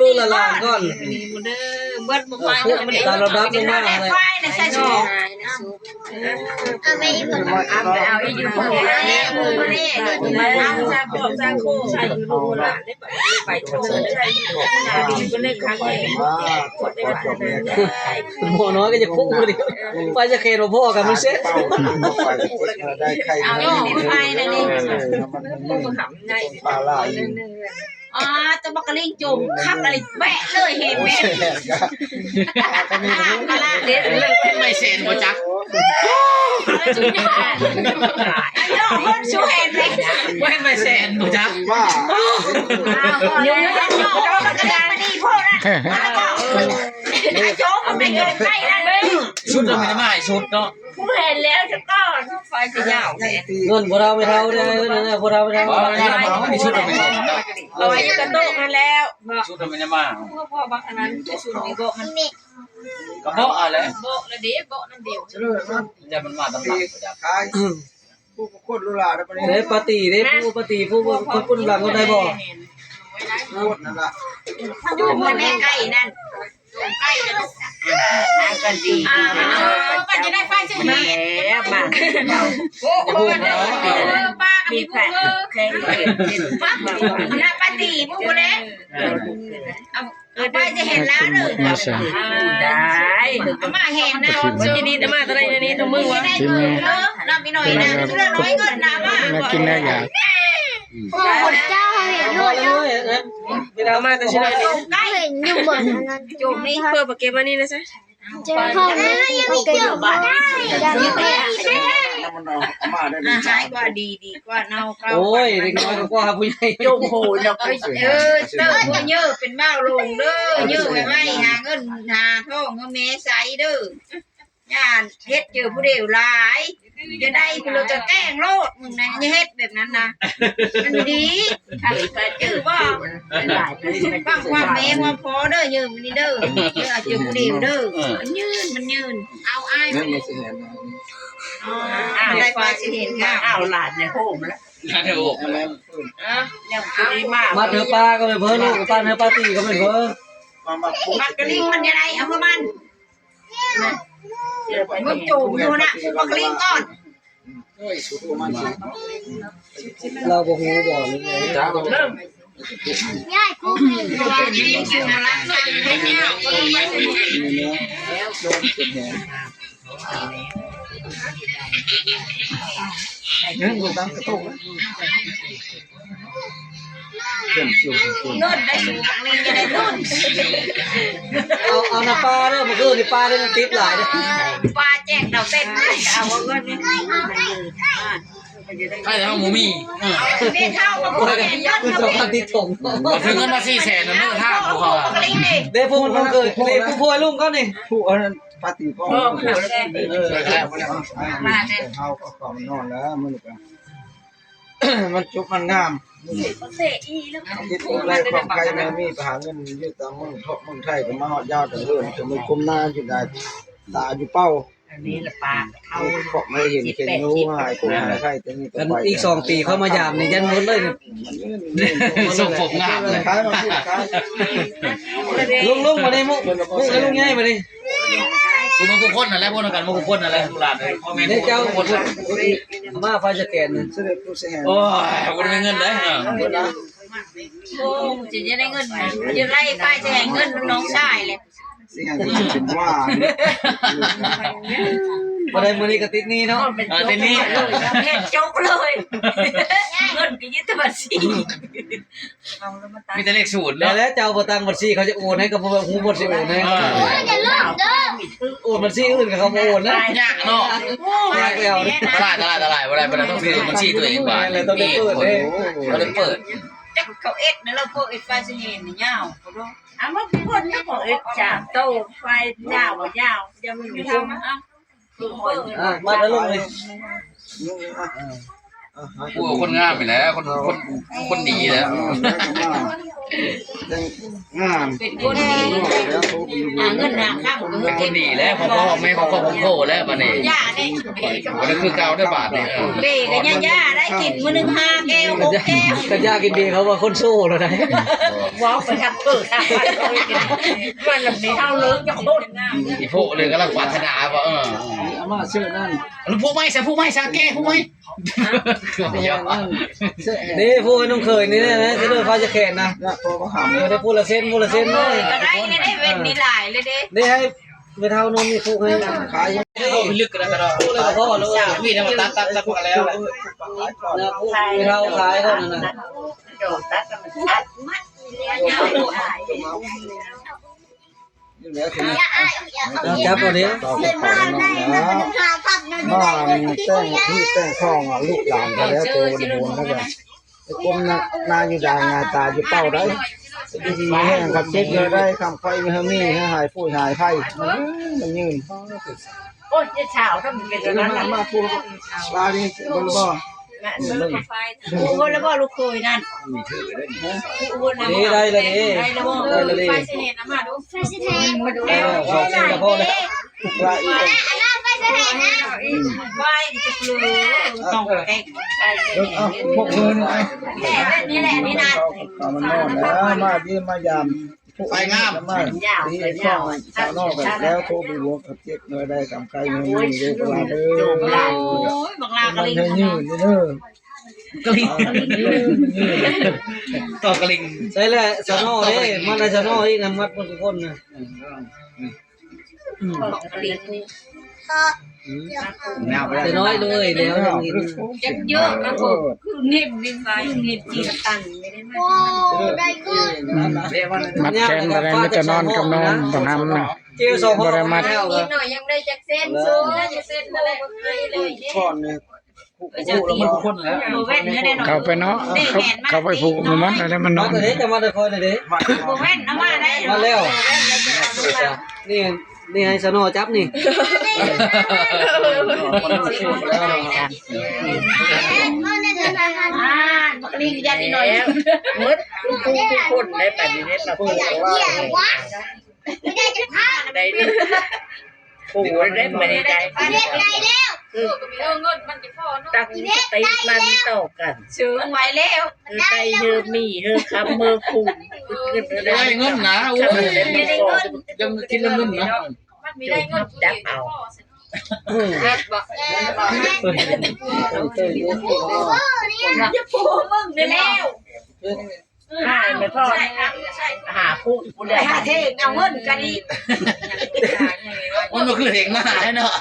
ລູກໆຫຼານໆກ່ອນ ເດີ ເບິດບໍ່ໄປເດີ ຕາມລຳດັບລົງມາ ໄຟນະໃສ່ຊຸ ເອົາໄປອີກ ເອົາໄປອີກ ເອົາຊາບອກຊາໂຄໃສ່ຢູ່ລູກຫຼານ ໄປເທີນໃສ່ຢູ່ລູກຫຼານ ເພິ່ນໄດ້ຄັກເອງ ໝໍນ້ອຍກໍຢາກຮູ້ນີ້ ໄປຈະເຂດບໍ່ພໍກັນມັນເຊັດ ເອົາໄປນະນີ້ ປາຫຼາຍ ອ່າ ຕະບັກກະລິງຈົມຄັກອະລິແປະເລີຍເຫັນແມ່ ເຫັນໄມ້ແສນບໍ່ຈັກ ບໍ່ເຫັນໄມ້ແສນບໍ່ຈັກ ວ່າ ຊຸດລະແມ່ນໄມ້ຊຸດເນາະ ຜູ້ເຫັນແລ້ວຊະກ່ອນ ໄຟກະຍາວແທ້ ເງິນບໍ່ເທົ່າໄມ້ເທົ່າເດີ ເງິນບໍ່ເທົ່າໄມ້ເທົ່າ ບໍ່ເທົ່າໄມ້ເທົ່າ ຊຸດລະແມ່ນໄມ້ເຫັນເນາະ ເອົາໄວ້ຢູ່ກະໂຕະຫັ້ນແລ້ວ ຊຸດລະແມ່ນໄມ້ເທົ່າ ພໍ່ບັກອັນນັ້ນ ຊຸດນີ້ເບາະມັນ ກະເບາະຫັ້ນແຫຼະ ເບາະລະເດ ເບາະນັ້ນດຽວ ແຕ່ມັນມາຕຳຫຼັງບໍ່ຈັກ ຂາຍ ຜູ້ຄົນລູກຫຼານ ເດ້ ປາຕີເດ້ ຜູ້ປາຕີ ຜູ້ຄົນປຸ້ນຫຼັງຄົນໃດບໍ່ ຄົນນັ້ນລະ ຢູ່ເຮືອນແມ່ໄກ່ນັ້ນ ໄກ່ນັ້ນ ກັນດີ ອ່າ ມັນຈະໄດ້ໄຟຊື່ນີ້ ມາແລ້ວ ມາ ໂອ້ໂຫ ເອີ ປາ ມີແພະແຂ່ງເກັບເປັນ ມາ ມາປາຕີໝູ່ແຫຼະ ເອີ ເອົາ ເອົາໄປຈະເຫັນລາວເດີ ມາຊະ ໄດ້ ເອົາມາເຫັນນະ ຊິໄດ້ເອົາມາແຕ່ໃດນີ້ ທຸກມື້ວະ ເອີ ລຳອີ່ໜ້ອຍນະ ເລື່ອງນ້ອຍເງິນນະ ມາ ມາກິນແນວຢາກ ໂອ້ ເຈົ້າເຫັນໂລດ ເອົາມາແຕ່ຊິໄດ້ ເຫັນຢູ່ບ່ອນນັ້ນ ໂຈມນີ້ ເພື່ອບໍ່ເກັບອັນນີ້ນະຊະ ເຈົ້າເຂົານີ້ເຂົາກໍຢູ່ບ້ານ ມັນເອົາມາໄດ້ ອາ ຫາຍກວ່າດີ ດີກວ່າເນົ່າເກົ່າ ໂອ້ຍ ເດັກນ້ອຍກໍກວ່າຜູ້ໃຫຍ່ ໂຈມໂຫຍເນາະ ເອີ ເຕີບບໍ່ເຢີເປັນບ່າວໂລງເດີ ເຢີໄວໆ ຫາເງິນຫາທອງໃຫ້ແມ່ໃຊ້ເດີ ຢ່າເຮັດເຈີຜູ້ດຽວຫຼາຍ ຈະໄດ້ຜູ້ລະກະແກ້ງໂລດ ມຶງນະ ຢ່າເຮັດແບບນັ້ນນະ ມັນບໍ່ດີ ຈື່ບໍ່ ຟັງຄວາມແມ່ຄວາມພໍ່ເດີ ເຢີມື້ນີ້ເດີ ເຢີເອົາເຈີຜູ້ດຽວເດີ ມັນຍືນ ມັນຍືນ ເອົາອ້າຍ ມັນຊິເຫັນ ອໍ ໄດ້ໄປຊິເຫັນ ເອົາຫຼານໃນໂຮມແລ້ວ ຫຼານໃນໂຮມ ເອີ ຍັງບໍ່ໄດ້ມາ ມາເທີປ້າກໍແມ່ນເພີ້ ລູກປ້າເທີປ້າຕີກໍແມ່ນເພີ້ ບັກກະລິງມັນຈະໄດ້ ເອົາເພື່ອມັນ ມັນໂຈມຢູ່ນະ ບັກກະລິງກ່ອນ ລາວບໍ່ຮູ້ບໍ່ ເງິນໄດ້ສູງ ເງິນຈະໄດ້ເງິນ ເອົາ ເອົານຳປ້າເດີ ມື້ຄືນນີ້ປ້າໄດ້ເງິນຕິບຫຼາຍເດີ ປ້າແຈກດອກເຕັນ ເອົາເງິນນີ້ ໃຜເຮົາບໍ່ມີ ເອີ ເອົາເງິນເຮົາມາ ເອົາເງິນເຮົາມາ ບໍ່ຖືກເງິນມາສີ່ແສນນະ ເດີ ຖ້າຜູ້ເຂົາ ເດ້ ຜູ້ ຜູ້ເຄີຍ ເດ້ ຜູ້ ຜູ້ລຸງເຂົານີ້ ຜູ້ອັນນັ້ນ ປາຕີກໍ ເອີ ເອີ ມາແດ່ ເຮົາກໍເຂົ້ານອນແລ້ວມື້ນີ້ກໍ ມັນຈົບມັນງາມ ເສະອີ່ແລ້ວ ເຮັດໄດ້ຂອງໄກແມ່ມີ ໄປຫາເງິນຢູ່ຕາມເມືອງເທາະເມືອງໄທ ກໍມາຮອດຍາວຕະເລີນ ກໍໄດ້ກົ້ມໜ້າຢູ່ໄດ້ ຕາຢູ່ເປົ້າ ອັນນີ້ລະປາເຮົາ ເພາະມາເຫັນເຫັນຢູ່ຫາຍຄົນຫາຍໄຂ້ ແຕ່ນີ້ກໍ ອັນ ໄປ ອີກສອງປີເຂົາມາຢາມນີ້ ຢັນໝົດເລີຍ ຊົງຜົມງາມເລີຍ ຂາຍມາຂາຍ ລຸງ ລຸງ ມານີ້ ມຸກ ມຸກ ແລະ ລຸງໃຫຍ່ ມານີ້ ຜູ້ມາຄູ່ຄົນນັ້ນແຫຼະ ພວກນຳກັນມາຄູ່ຄົນນັ້ນແຫຼະ ລູກຫຼານເອີຍ ພໍ່ແມ່ ເດ້ ເຈົ້າ ມາພາສະແກນ ສະເດັດຜູ້ສະແຫງ ໂອ້ຍ ບໍ່ໄດ້ມີເງິນເດ້ ເອີ ໂອ້ ຈະໄດ້ເງິນ ຈະໄລ່ໄປຈະໃຫ້ເງິນນ້ອງຊາຍແຫຼະ ຊິໃຫ້ເປັນວ່າ ບໍ່ໄດ້ ມື້ນີ້ກໍຕິດໜີ້ເນາະ ເອີ ຕິດໜີ້ ເຮັດຈົກເລີຍ ເງິນກໍຍຶດແຕ່ບັນຊີ ມີແຕ່ເລກສູນເນາະ ແລ້ວເຈົ້າບໍ່ຕັ້ງບັນຊີ ເຂົາຈະໂອນໃຫ້ກໍບໍ່ຮູ້ບ່ອນຊິໂອນໃຫ້ ເອີ ໂອນບັນຊີອື່ນກໍເຂົາບໍ່ໂອນນະ ຍາກເນາະ ຍາກແລ້ວ ຕາຍ ຕາຍ ຕາຍ ບໍ່ໄດ້ ບໍ່ໄດ້ ຕ້ອງຖືບັນຊີຕົວເອງບາດ ແມ່ນແຫຼະ ຕ້ອງໄດ້ເປີດເດ້ ຕ້ອງໄດ້ເປີດ ຈັກເຂົາເອັດນະ ລະພວກເອັດໄຟຊິເຫັນຍາວ ເອົາມາຄົນນະ ເຂົາເອັດສາມໂຕ ໄຟຍາວ ຍາວ ຍັງມີທຳ ອ່າ ມາເດີລຸງນີ້ ໂອ້ ຄົນງາມນີ້ແຫຼະ ຄົນ ຄົນ ຄົນດີແຫຼະ ງາມ ເປັນຄົນດີ ຫາເງິນຫາຄຳ ເປັນຄົນດີແລ້ວ ຂອງພໍ່ຂອງແມ່ ຂອງຄອບຂອງຄົວແລ້ວບາດນີ້ ຢ່າເດ້ ບໍ່ໄດ້ຄືເກົ່າເດີບາດນີ້ ເບ້ກໍຢ່າ ຢ່າໄດ້ກິນມື້ໜຶ່ງຫ້າແກ້ວຫົກແກ້ວ ກໍຢ່າກິນເບ ເຂົາວ່າຄົນໂຊແລ້ວໄດ໋ ເວົ້າໄປທາງເປີດທາງມັນລະມີເຮົາເລີກຈະຄົນ ອີໂພະເລີຍກຳລັງປາດຖະໜາວ່າ ເອີ ອາມາເຊີນນັ້ນ ຜູ້ໃໝ່ຊະ ຜູ້ໃໝ່ຊະ ແກ້ຜູ້ໃໝ່ ເດ້ ຜູ້ໃຫ້ນ້ອງເຂີຍນີ້ນະ ຊິເດີພາຈະແຂນນະ ເອີ ໄດ້ຜູ້ລະເສັ້ນ ຜູ້ລະເສັ້ນເລີຍ ກໍໄດ້ ໄດ້ເວັນນີ້ຫຼາຍເລີຍເດ້ ໄດ້ໃຫ້ແມ່ເຖົ້ານອນນີ້ຜູ້ໃຫ້ຂາຍ ເອົາໄປລຶກກັນນະ ຜູ້ລະພໍແລ້ວ ມີແນວມາຕັດ ຕັດ ຕັດ ແລ້ວແຫຼະ ແມ່ເຖົ້າຂາຍເທົ່ານັ້ນນະ ຕັດ ຕັດ ມັດ ນີ້ແຫຼະ ເອົາຈັບເອົາເດ້ ມາແຕ່ງທີ່ແຕ່ງຂອງ ລູກຫຼານກໍແລ້ວ ໂຕບໍ່ໄດ້ໂດນແລ້ວກໍໄປກົ້ມໜ້າຢູ່ດາງງາຍຕາຢູ່ເປົ້າໄດ໋ ຢູ່ດີມີແຮງ ຄັນເຈັບແລ້ວໄດ້ ຄຳໄຂ້ມີ ໃຫ້ມີ ໃຫ້ຫາຍໂພຍຫາຍໄພ ມັນຍືນ ມັນຍືນ ໂອ້ຍ ເຈັບເຊົ້າ ຖ້າມັນເປັນແບບນັ້ນ ມາ ມາ ມາ ຜູ້ ປານີ້ເບິ່ງບໍ່? ຮູ້ແລ້ວບໍ່ລູກເຂີຍນັ້ນ? ຮູ້ແລ້ວບໍ່? ໄດ້ລະເດ້ ໄດ້ລະບໍ່? ໄດ້ລະເດ້ ໄຟຊິເຫັນນຳມາດູ ໄຟຊິເຫັນມາດູ ເອີ ສອງເສັ້ນກໍພໍແລ້ວ ໄຟ ອັນນັ້ນໄຟຊິເຫັນນະ ໄຟຈະເຫຼືອ ຕ້ອງແຕກ ເອົາ ພວກເພິ່ນ ແບບນີ້ແຫຼະ ນີ້ນະ ເອົາມານອນນະ ມາຢ້ຽມມາຢາມ ໄຟງາມ ມາຕີເອັດສອງ ສາວນ້ອຍກໍແລ້ວ ໂທໄປບອກກັບເຈັບໜ່ວຍໄດ້ກຳໄກເງິນນີ້ເດີ ໂອ້ຍ ບັກຫຼ້າກໍເລີຍ ມັນໃຫ້ຍືນເດີ ເອີ ກະລິ່ງ ຕໍ່ກະລິ່ງ ໃຊ່ແຫຼະ ຊາວນໍເດ້ ມາໄດ້ຊາວນໍອີກນຳໝົດທຸກຄົນນະ. ອືມ ແຕ່ນ້ອຍເລີຍແລ້ວຍັງເຫັນ ເຍອະໆ ນະ ຄືເນັບນີ້ ຄືເນັບຈີນຕັນ ມັດແຂນບໍ່ໄດ້ ມີແຕ່ນອນກັບນອນ ບໍ່ນຳນະ ບໍ່ໄດ້ມັດ ອີກໜ້ອຍຍັງໄດ້ຈັກເຊັນ ສູງເຊັນ ບໍ່ໄດ້ໃຫ້ເລີຍເດ້ ເຂົ້າໄປເນາະ ເຂົ້າ ເຂົ້າໄປຜູກມັນ ມັນ ມັນນອນ ມາແລ້ວ ນີ້ ນີ້ໃຫ້ສະໜໍຈັບນີ້ ອ່າ ບັກລິງຢ້ານອີ່ໜ້ອຍ ໝົດທຸກຜູ້ທຸກຄົນໄດ້ປານນີ້ເດ້ ໄດ້ ໂອ້ຍ ໄດ້ບໍ່ໄດ້ ຕັ້ງສະຕິມັນຕໍ່ກັນ ເຊີງໄວ້ແລ້ວ ເອີ ໄດ້ເຮີມີເຮີຄຳເຮີຄູນ ໄດ້ເງິນນະ ໂອ້ຍ ຍັງຄິດເລື່ອງເງິນນະ ມັນມີໄດ້ເງິນ ຈັບເອົາ ອືມ ເຮັດບໍ່ ຢ່າໂປະມຶງນີ້ແລ້ວ ຫາຍໄປພໍ້ ຫາຜູ້ຜູ້ໃດ ໄປຫາເຖງເອົາເງິນກະດີ ມັນບໍ່ຄືເຖງມະຫາເນາະ.